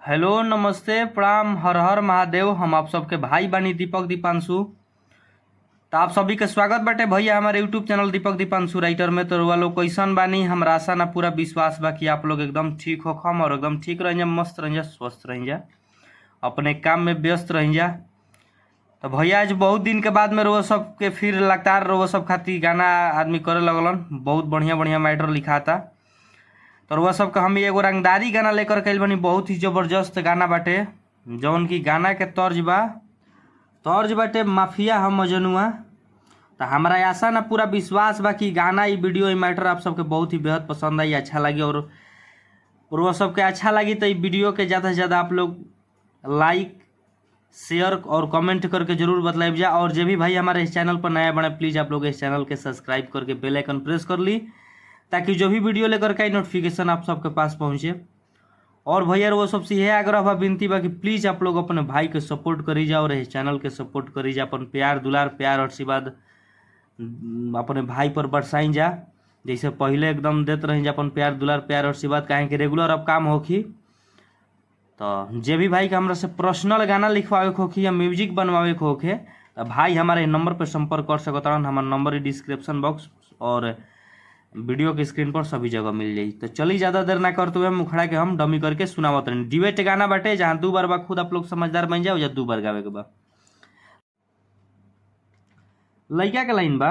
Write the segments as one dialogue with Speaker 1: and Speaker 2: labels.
Speaker 1: Hello, नमस्ते, प्रणाम, हर हर महादेव। हम आप सबके भाई बानी दीपक दीपांशु। तो आप सभी के स्वागत बाटे भैया हमारे YouTube channel Deepak Deepanshu writer में। तो रउआ लोग कैसन बानी? हमरा आशा ना पूरा विश्वास बा कि आप लोग एकदम ठीक होखम और एकदम ठीक रहिजा, मस्त रहिजा, स्वस्थ रहिजा, अपने काम में व्यस्त रहिजा। तो भैया आज बहुत दिन के बाद में रउआ सबके फिर लगातार रउआ सब खातिर गाना आदमी करे लगलन। बहुत बढ़िया बढ़िया मैटर लिखाता। तो रउआ सबके हम एगो रंगदारी गाना लेकर के आइल बानी। बहुत ही जबरदस्त गाना बाटे, जौन की गाना के तर्ज बा, तर्ज बाटे माफिया हम मजनुआ। तो हमारा आशा ना पूरा विश्वास बा कि गाना, ई वीडियो, ई मैटर आप सबके बहुत ही बेहद पसंद आई, अच्छा लगी। और रउआ सबके अच्छा लगी तो ई वीडियो के ज़्यादा से ज़्यादा आप लोग लाइक, शेयर और कमेंट करके जरूर बतलाइब जा। और जो भी भाई हमारे इस चैनल पर नया बने, प्लीज़ आप लोग इस चैनल के सब्सक्राइब करके बेल आइकन प्रेस कर ली, ताकि जो भी वीडियो लेकर के आई नोटिफिकेशन आप सबके पास पहुँचे। और भैया वो सबसे यह आग्रह बा, विनती बा कि प्लीज़ आप लोग अपने भाई के सपोर्ट करी जा और इस चैनल के सपोर्ट करी जा। अपन प्यार दुलार, प्यार आशीर्वाद अपने भाई पर बरसाई जा, जैसे पहले एकदम देत रही जा अपन प्यार दुलार, प्यार आशीर्वाद। काहे कि रेगुलर अब काम होखी। तो जे भी भाई के हमरा से पर्सनल गाना लिखवावे के होखी या म्यूजिक बनवावे के होखे, तो भाई हमारे नंबर पर संपर्क कर सकत रहन। हमार नंबर डिस्क्रिप्शन बॉक्स और वीडियो के स्क्रीन पर सभी जगह मिल जाई। तो चली, ज़्यादा देर ना करते हुए मुखड़ा के हम डमी करके सुनावत रही। डिबेट गाना बाटे, जहाँ दू बार बा, खुद आप लोग समझदार बन जाओ या दू बार गावे के बा। लइका के लाइन बा,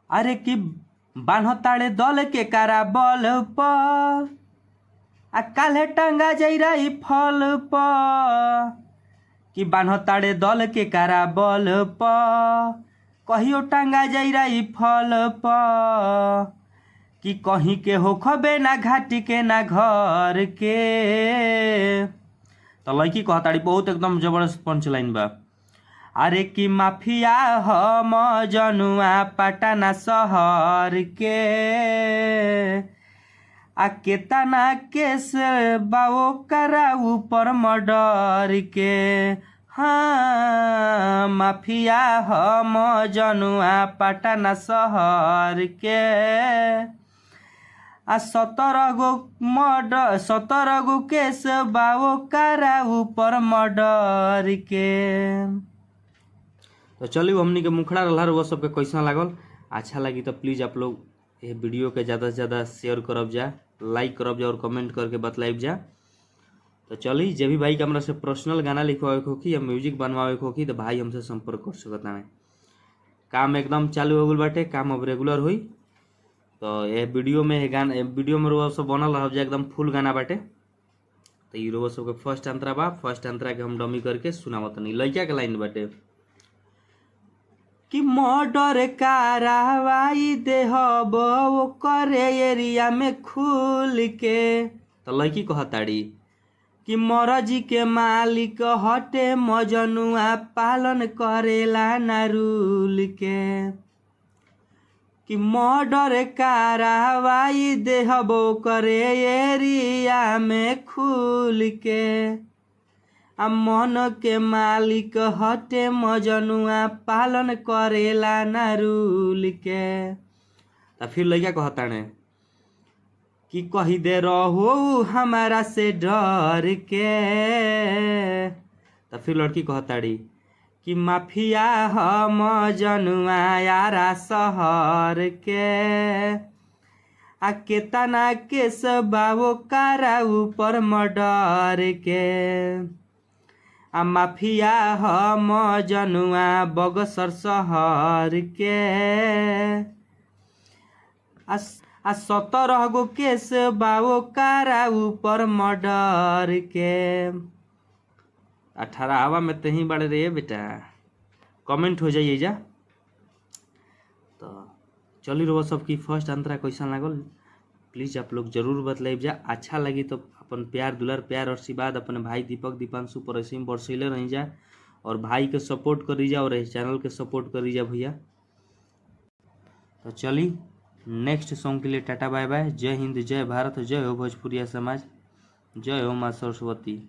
Speaker 1: अरे कि बान्ह ताड़े दल के कारा बल पर, आ काल्हे टांगा जाइ रही फल पर। कि बान्ह ताड़े दल के कारा बल पर, कहियो टांगा जाइ रही फल पर। कि कहीं के हो खबे ना घाटी के ना घर के। तो लड़की कहताड़ी, बहुत एकदम जबरदस्त पंच लाइन बा, अरे कि माफिया हम जनुआ पटना शहर के, आ केतना केस बाओ करा ऊपर मर्डर के। हाँ, माफिया हम जनुआ पटना शहर के, आ 17 गो मर्डर, 17 गो केस बाओ करा ऊपर मर्डर के। तो चलिए, हमनी के मुखड़ा रहा वो सबके कैसा लागल? अच्छा लगी तो प्लीज़ आप लोग ये वीडियो के ज़्यादा से ज़्यादा शेयर करब जा, लाइक करब जा और कमेंट करके बतलाइब जा। तो चली, जे भी भाई के हमरा से पर्सनल गाना लिखवावे के होखी या म्यूजिक बनवावे के होखी, तो भाई हमसे संपर्क कर सकत हमें। काम एकदम चालू हो गइल बाटे, काम अब रेगुलर हुई। तो ये वीडियो में, ये गाना वीडियो में रउआ सब बनल रहब जा, एकदम फुल गाना बाटे। तो ई रउआ सबके फर्स्ट अंतरा बा। फर्स्ट अंतरा के हम डमी करके सुनावत नहीं। लइका के लाइन बाटे कि मर्डर कारवाई देहब करे एरिया में खुल के। तो लड़की कहताड़ी कि मरजी के मालिक हटे मजनुआ, पालन करेला ना रूल के। कि मर्डर कारवाई देहबो करे एरिया में खुल के, आ मन के मालिक हटे मजनुआ, पालन करेला ना रूल के। त फिर लइका कहताने कि कही दे रहो हमारा से डर के। त फिर लड़की कहताड़ी कि माफिया हम जनुआ यारा शहर के, आ केतना केस बाबो कारा ऊपर मर्डर के। आ माफिया हम जनुआ बगसर शहर के, आ 17 गो केस बाओ कारा ऊपर मर्डर के। 18वा में तही बड़े रे बेटा, कमेंट हो जाइए जा। तो चली, रहो सबकी फर्स्ट अंतरा कैसा लागल, प्लीज़ आप लोग जरूर बतलाइब जा। अच्छा लगी तो अपन प्यार दुलार, प्यार आशीर्वाद अपने भाई दीपक दीपांशु पर ऐसे ही बरसैले रही जा और भाई के सपोर्ट करी जा और इस चैनल के सपोर्ट करी जा भैया। तो चली, नेक्स्ट सॉन्ग के लिए टाटा, बाय बाय। जय हिंद, जय भारत, जय हो भोजपुरिया समाज, जय हो माँ सरस्वती।